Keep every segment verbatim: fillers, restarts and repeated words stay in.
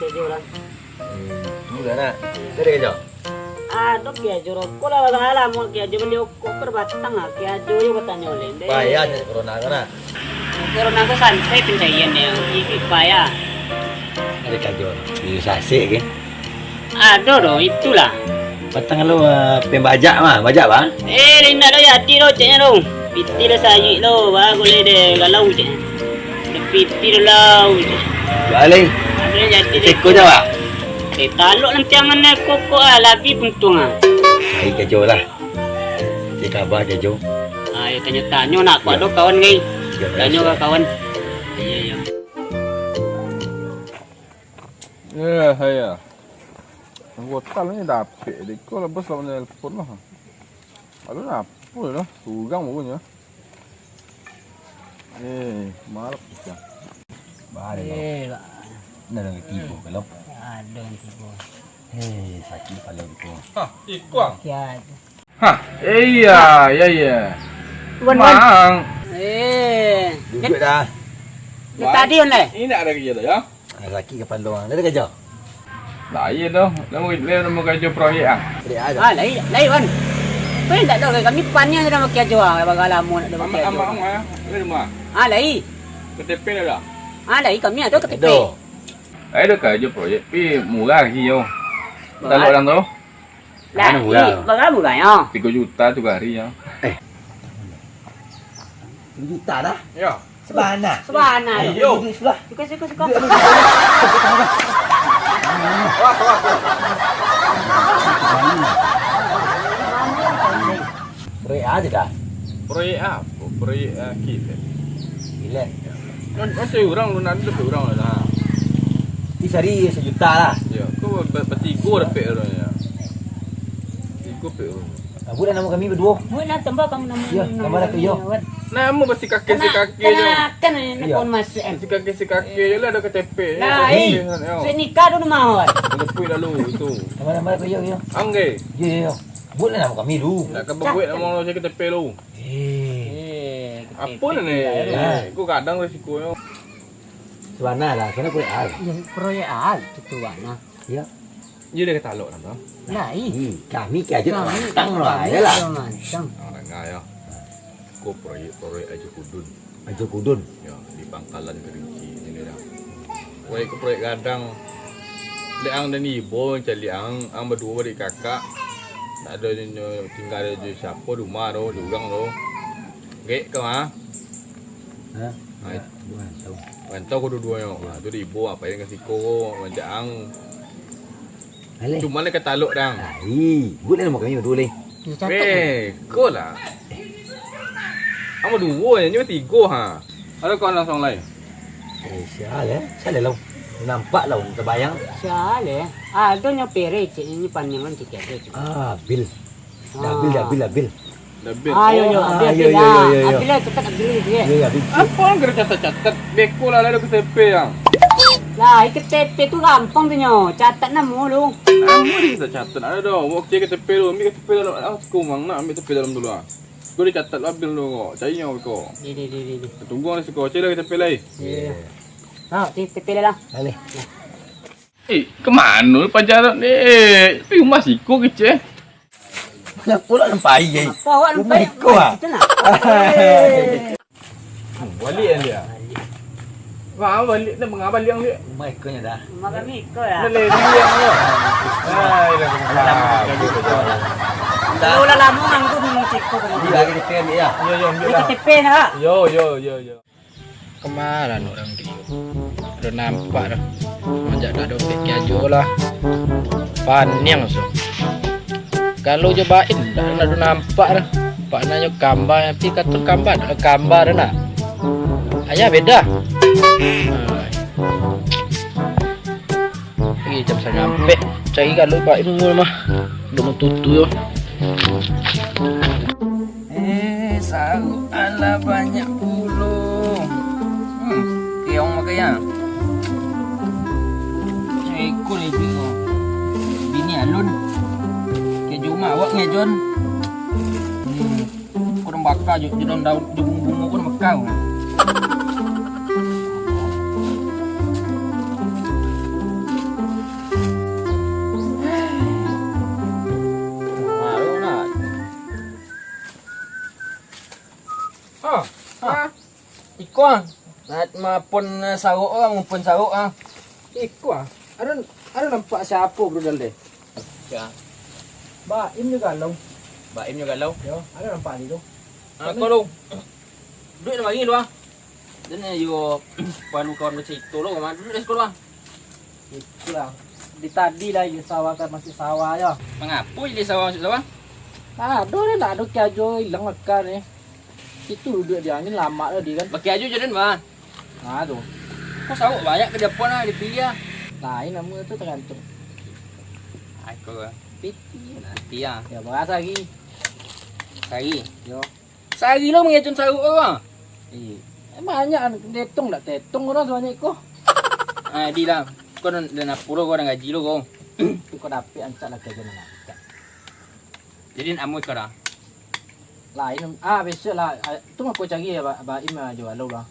Karajo lah. Hmm, tu lah nak. Dari karajo? Aduh, karajo rokok lah, lah lamo karajo bali rokok, perbatang lah, karajo jo batanyo lende. Payah cari corona ko nak. Corona ko sansai pancarian nyo, iko payah. Dari karajo, di sasek ke? Ado doh, itulah. Patang lo, ah, pembajak mah, bajak bang. Eh, indak doh, jadi doh, ceknyo doh. Piti lah sayik lo, bagus le deh, galau ceknyo. Piti lah lau. Balik. Ado jadi deh. Seko je, Bang. Eh, talok lampiangan deh, kokok ah, labi puntung ah. Ai karajo lah. Cari kaba karajo. Ayo tanyo-tanyo nak, kok ado kawan ngai. Tanyo ka kawan. Iyo, iyo. Ya, ya. Anggota lah ni dapek. Dek ko lah bos lah manelpon lah. Aduh, napa lah? Surang pokoknya. Eh, malap kita. Balik lah. Eh, Pak. Nah, dah tibo kalau. Ado yang tibo. Eh, sakik kepala gitu. Hah, ikuang. Kiat. Hah, iya, iya, iya. Wan, Wan. Mang. Eh. Duduk dah. Dari tadi on lai. Ini ada kerja dah ya. Ah, laki kepala orang. Dari kerja. Lain tu. Nama nama kerja proyek ah. Proyek ada. Ah, lain, lain Wan. Kau ni tak tahu kami paniang dah pakai ajo ah, bagalah mun nak pakai ajo. Amak amak ah. Dari rumah. Ah, lain. K T P dah dah. Ah, lain kami ada K T P. Ada. Ada kerja proyek, tapi murah lagi yo. Kalau orang tu. Lah, anu murah. Bara murahnyo? Tigo juta tu hari yo. Eh. Tigo juta dah? Yo. Sabana. Sabana. Ayo. Suka, suka, suka. Proyek aja dah. Proyek apa? Proyek ah, kilat. Kilat. Macam orang lu nak ada orang lah. Ti sari sejuta lah. Ya, kau bertigo dapek orang ya. Tigo pek orang. Nah, buat nama kami berdua. Buat lah tambah kamu nama. Ya, nama nama laki yo. Nama pasti kakek si kakek je. Kan nak masuk kan. Si kakek si kakek je lah ada K T P. Lah, eh. Saya nikah dulu mau. Lebih lalu itu. Nama nama laki yo yo. Angge. Yo yo yo. Buat lah nama kami dulu. Nak ke buat nama orang K T P lu. Eh. Apa ni? Kau kadang risikonyo. Sabana lah, sabana proyek al. Proyek al, itu bana. Ya. Iyo dari talok nang tu. Nah, ih. Hmm, kami ke aja mantang lah, ya lah. Mantang. Orang dengar ya. Ko proyek-proyek Ajo Kudun. Ajo Kudun. Ya, di Pangkalan Kerinci sini dah. Proyek ko proyek gadang. Dek ang dan ibo caliak ang, ang baduo dek kakak. Tak ada nyo tinggal di siapo di rumah tu, di urang tu. Gek ke mah? Hah? Hai. Rantau. Rantau ko duo-duonyo. Ha, tu di ibo apo yang ka siko, mancak ang. Aleh. Cuma le ka talok dang. Ai, buat le nama kami duo le. Weh, ko lah. Amo duo nyo, nyo tigo ha. Ado kawan langsung lai. Eh, sia le? Sia le lo? Nampak lo, tabayang. Sia le? Ado nyo pere cek ni panjang kan cek. Ah, Bil. Dabil, dabil, dabil. Dabil. Ayo, yo, oh, abil, ayo, abil yo, lah. Yo, yo, yo. Abil lah, cepat abil gitu ya. Yo, yo, abil. Apa orang kena catat-catat? Beko lah, lah ada K T P yang. Lah, K T P tu gampang tu nyo. Catat namo lu. Namo dia kita catat. Ada dah. Oke, K T P lu. Ambil K T P dalam. Ah, aku mang nak ambil K T P dalam dulu ah. Kau dicatat lah abil lu kok. Cari nyo kok. Di, di, di, di, di. Tunggu lah siko. Cari lah K T P lah. Iya. Nah, K T P lah. Alih. Eh, kemano pajaran ni? Eh, tapi rumah siko kecil. Mana pula nampak air, eh? Apa awak nampak air? Rumah iko, ah. Situ nak. Balik yang dia. Wah, balik dah, mengapa balik yang dia? Rumah iko nya dah. Rumah kami iko ya. Dah lagi yang dia. Ah, iya, dah. Dah lama nganggur memang ciko kan. Dia lagi K T P ambil ya? Yo, yo, ambil lah. K T P nak? Yo, yo, yo, yo. Kemana anak urang tu? Ado nampak dah. Manjak dak dopek ki ajo lah. Paniang so. Kalau jo bain dak ado nampak dah. Pak nanyo kamba, tapi kato kamba dak kamba dah nak. Ayah beda. Nah. Eh, jam sangampek. Cari kalau bain mah. Dak mau tutu yo. Eh, saruk alah banyak pulo. Hmm, keong makai ah. Ceko ni bini. Bini alun. Ke juma awak ngejon. Hmm, kurang baka jo, jo daun-daun, jo bungo-bungo kurang baka. Wah, nak mapun saruk ah, mapun saruk ah. Iko ah. Ado, ado nampak siapo brudal deh? Ya. Baim jo galau. Baim jo galau. Yo, ado nampak di tu. Ah, ko lu. Duduak di mari lu ah. Dan yo, panu kawan bacarito lu, mah duduak di siko lu ah. Itulah. Di tadi lah, iyo sawah kan masuk sawah yo. Mangapo jadi sawah masuk sawah? Ado deh, nak ado Ki Ajo ilang makan ni. Situ duduak dia, ni lamak tadi kan. Baki Ajo jalan, Bang. Nah, tu. Kok sawah banyak ka dia pun lah, dipilih lah. Lain nama tu tagantung. Aku lah. Piti. Nanti ah. Ya, bahas lagi. Sari. Yo. Sari lo mangecun saruk ko, Bang. Iya. Eh, banyak an, tetong dak tetong urang sabanyak ko. Ah, di lah. Kau dan, dan apa lo kau dan gaji lo kau. Kau dapik ancak lah kerja nak. Jadi nak amuah kau dah. Lain, ah, biaso lah. Ah, tu mah kau cari ya, Ba-, Baim lah, jo Alau lah.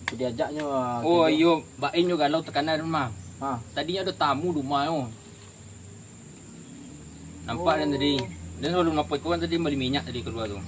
Aku diajaknyo, ah, Oh, kerja. Iyo, Baim jo Galau takana rumah. Ha. Tadinyo ado tamu di rumah tu. Nampak den tadi. Den sabalun lapor iko kan tadi bali minyak tadi kalua tu.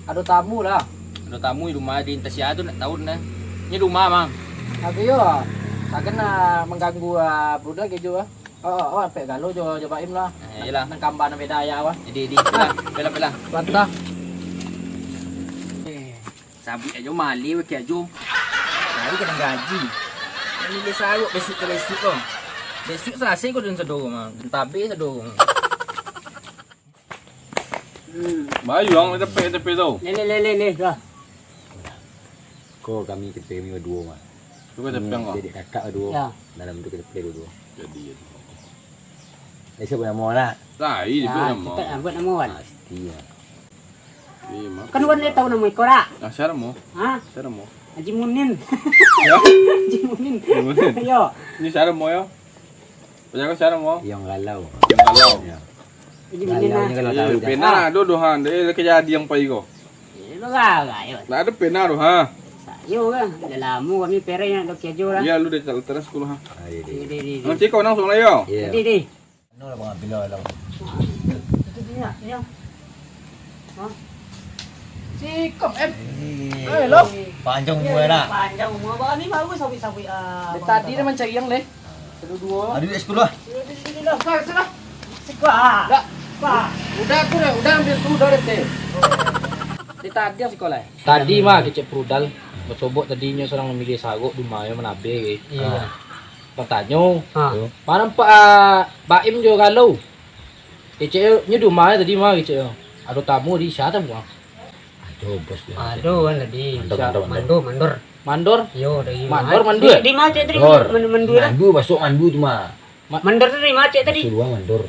Ado tamu lah. Ado tamu di rumah di entah sia tu nak tahu dah. Ini rumah, Mang. Aku yo, takkan nak mengganggu, ah, bruda kejo ah. Oh, oh, oh, ampek Galau jo, jo Baim lah. Eh, iyolah. Nang kamba nang beda ya, wah. Jadi, di, bela, bela, bela. Bantah. Eh. Sabuik ajo maleh bakeh ajo. Baru kadang gaji. Milih saruk besuk ka besuk ko. Besuk salasai ko den sadoro mah. Den tabeh sadoro. Hmm. Bayu ang tapek tapek tu. Leh, leh, leh, leh, leh, dah. Ko kami kita kami baduo mah. Cuba tapek ang. Jadi kakak baduo. Ya. Dalam tu kita play baduo. Jadi, jadi. Esok buat namo nak? Lai, dia buat namo. Cepat lah, buat namo kan. Pasti lah. Kan wan dia tahu namo iko dak? Ah, sia namo? Ha? Sia namo? Haji Munin. Ya? Haji Munin. Haji Munin. Yo. Ini sia namo yo? Paja ko sia namo? Yang Galau. Yang Galau. Ya. Haji Munin lah. Galau ni kalau tahu dah. Pena ado doh han, deh kejadian pai ko. Yo, lo lah, yo. Nak ado pena doh ha. Sayo kan, dah lamo kami pereng nak doki ajo lah. Iya, lu dah terus sekolah ha. Ah, iya, iya. Iya, iya, iya. Nanti kau nang sungai yo. Iya. Iya, iya. Anu lah, Bang Abdullah lah. Itu dia, dia. Hah? Sikap, em. Eh, lo. Panjang umur lah. Panjang umur. Abang ni baru sabit-sabit, ah. Dari tadi dia mancari yang deh. Satu, dua. Ada duit sepuluh lah. Sini, sini, sini, lo. Sudah, sudah. Sikap. Dah. Pak. Udah tu dah, udah ambil tu, udah deh, teh. Dari tadi yang sekolah. Tadi mah kecek perudal, basobok tadinyo surang mamilih saruk di rumah yo manabeh. Iya. Ah. Batanyo, Ha. Ma nampak, ah, Baim jo Galau? Kecek nyo di rumah tadi mah kecek nyo. Ado tamu di sia tamu ah? Ado, bos, yo. Ado kan tadi. Mandor, Sia? mandor, mandor. Mandor, mandor. Mandor? Yo, dari Mandor, ma-, mandor? Di, di ma cek tadi? Mandor. Man-, mandor lah. Mandu, masuk mandu tu mah. Ma- Mandor tu dari ma cek tadi? Suruah mandor.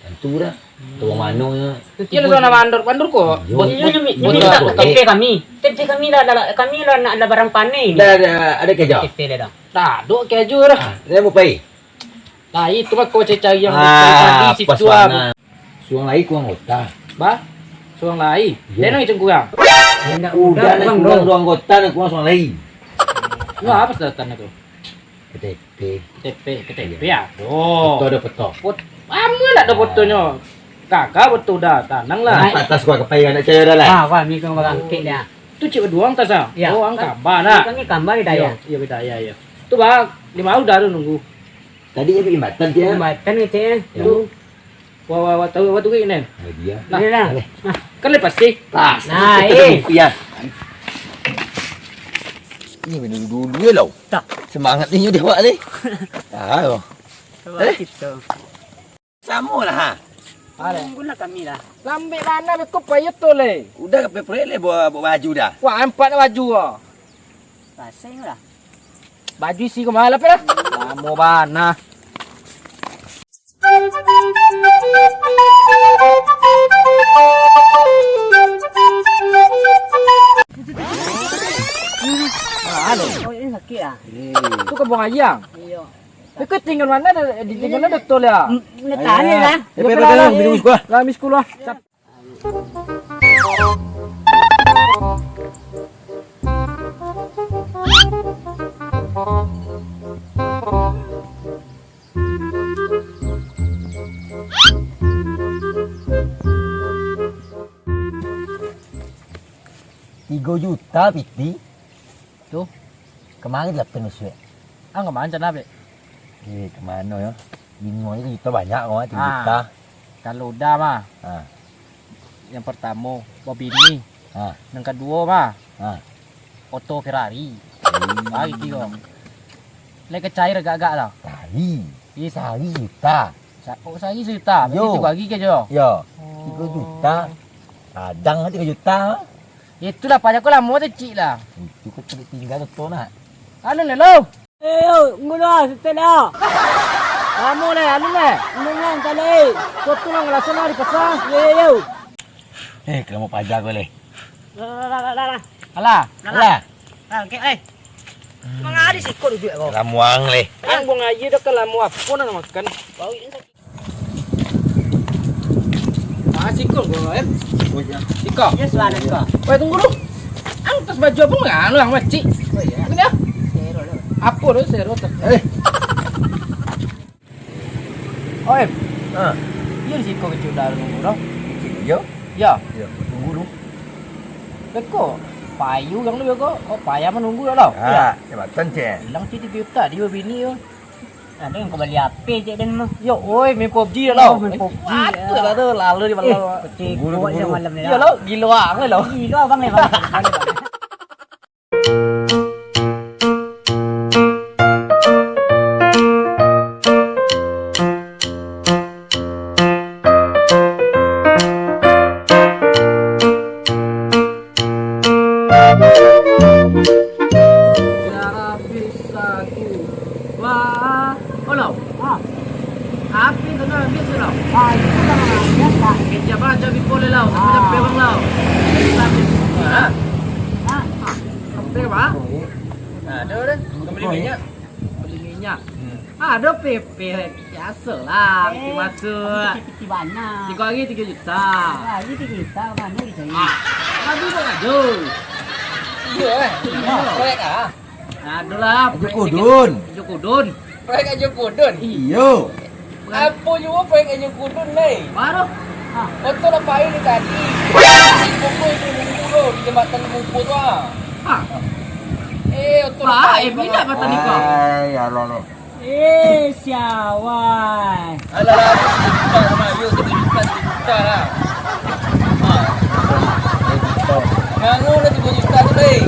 Tantu lah. Tahu mano nyo. Iyo, lah sana mandor, mandor ko. Yo. Bos, Iyo, bos, nyo mi-, bos nyo minta mandor. T P kami. T P kami lah, lah, lah, kami lah nak lah barang paneh ni. Dah, dah, ada kerja? T P dah, dah. Dah, dok kerja dah. Ah, dia mau pai? Nah, itu mah kau cari-cari yang Ah, tadi situ pas ah. Mana. Suang lai kurang anggota. Bah? Suang lai. Yo. Dia nak macam kurang. Udah, nak kurang dua anggota, nak kurang suang lai. Nah, apa datang tu? K T P. K T P, K T P Iya. ado. Foto ada foto. Pot-, amuah nak ada Ah. fotonyo. Kakak foto dah, tanang lah. Nampak tas gua kepai nak caya dah lah. Ah, wah, mi kau barangkek dah. Tu cik berdua tas ah. Ya. Oh, ang Kan, kamba nak. Kami kamba di dayah. Iya, iya, beda ya, ya. Tu bah, di mana dah tu nunggu. Tadi dia pergi jambatan dia. Jambatan kecek eh. Ya. Tu. Wah, wah, wah, tahu, wah, tahu ni. Nah, dia. Nah. Boleh lah. Boleh. Nah. Kan dia pasti. Tas. Nah, Kita eh. Rupiah. Ini minum dulu ya, Lau. Tak. Semangat ni dia awak ni. Ah, Lau. Sebab Eh? kita. Samo lah, ha. Ada. Tunggulah kami lah. Lambek bana beko payah tu le. Udah ke proyek le bawa, bawa baju dah. Wah, empat baju ah. Pasai lah. Baju isi kau malah lah. Lamo bana. Ah, ada. Oh, ini sakit ah. Tu kau buang aja. Iya. Kau tinggal mana dah, di tinggal mana betul ya? Nak tanya lah. Eh, Dia pergi lah, lah, minum sekolah. Lah, habis sekolah. Tigo juta piti. Tu, kamari lah penuh suek. Ah, kamari sana, Bek? Eh, kamano yo? Bingung aja, juta banyak kau, tiga Ah. juta. Kalau udah mah. Ah. Yang pertamo, babini. Ah. Yang kedua mah, Ah. oto Ferrari. Hmm. Lagi tiga. Lek ka cair agak-agak lah. Sari. Ih, sari juta. Sa-, oh, sari juta. Berarti Yo. tiga hari ke jo? Yo. Oh. Tiga juta. Kadang tiga juta. Itulah, pajak ko lamo tu, cik lah. Itu ko cari tinggal tu nak. Anu le lo. Eh, yo, ngulu ah, setel ah. Lamo le, anu le. Mendingan kali. Kau tu lah ngerasa lah di pasar. Yo, yo, yo. Eh, kamu pajak ko le. Lah, lah, lah, lah, lah. Alah. Lah, lah. Lah, okey, eh. Mangadi siko duduak ko. Lamuang le. Kan buang aia dah ka lamo apo nak makan. Bau ini sakit. Ah, siko ko, em. Oh, ya. Siko. Ya, suara siko. Weh, tunggu dulu. Ang tas baju apa nganu ang macik? Oh, iya. Ini ah. Sero lo. Apa tu sero tu? Eh. Oh, em. Ha. Iya di siko kecil dah nunggu dah. Kecil yo? Ya. Ya, tunggu dulu. Beko, payu yang lu beko. Oh, payah menunggu dah lo. Ah, jabatan cek. Hilang cik tiga juta dia bini yo. Ada yang kau beli H P cek dan mah. Yo, oi, main pop G dah lo. Oh, main pop G, Apa ya. lah tu, lalu di malam. Eh, kecil Tunggu, kuat tunggu. yang malam ni Iya lah. lo, gila bang lo. Gila bang ya bang. Balik, bang. Tiara bisa ku. Wah, oh lo. Ha. Api tu dah habis tu lo. Ha, itu dah habis lah. Kejap aja bipol lo. Ha. Sampai bang lo. Ha. Ha. Sampai bang. Nah, ada dah. Kau beli minyak. Beli minyak. Hmm. Ado P P, biaso lah, piti Eh, masuk. Piti-piti bana. Tigo hari tigo juta. Tigo hari tigo juta, bana gitu. Ah, aduh, kok aduh. Iyo, eh. Iyo. Proyek ah. Aduh lah, Ajo proyek Kudun. Ajo Kudun. Proyek Ajo Kudun. Iyo. Apo juo proyek Ajo Kudun, lai? Baru. Ah. Motor lah pain ni tadi. Pokok itu nunggu tu di jambatan Muko tu ah. Ah. Eh, oto Bah, eh, minyak batang ikau. Ai, ya Allah, Allah. Eh, siawai. Alah, lah, tigo juta sama, yo, tigo juta, tigo juta lah. Ha. Nganu lah tigo juta tu, deh.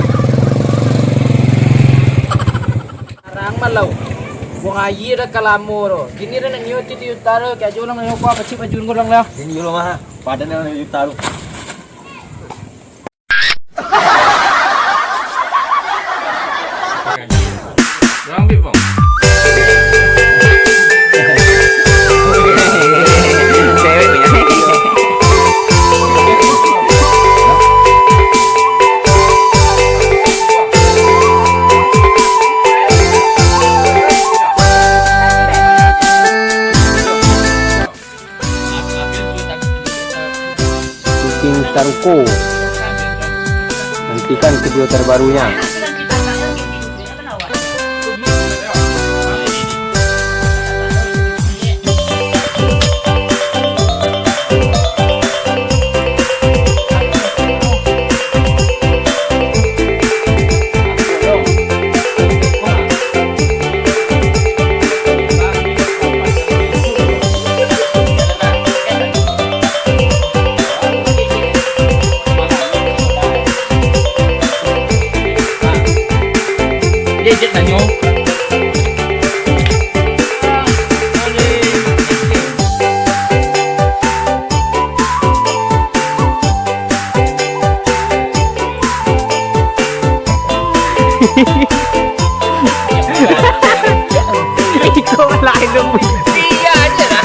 Arang malau. Buang aia dah ka lamo tu. Kini dah nak nyo tigo juta tu, kajo ulang nyo kuah pacik baju ngurang lah. Kini dulu mah, padan yang tigo juta tu. Dah ambil, bang. Syuting Saruko. Nantikan video terbarunya. Iko lah ilmu. Iya aja lah.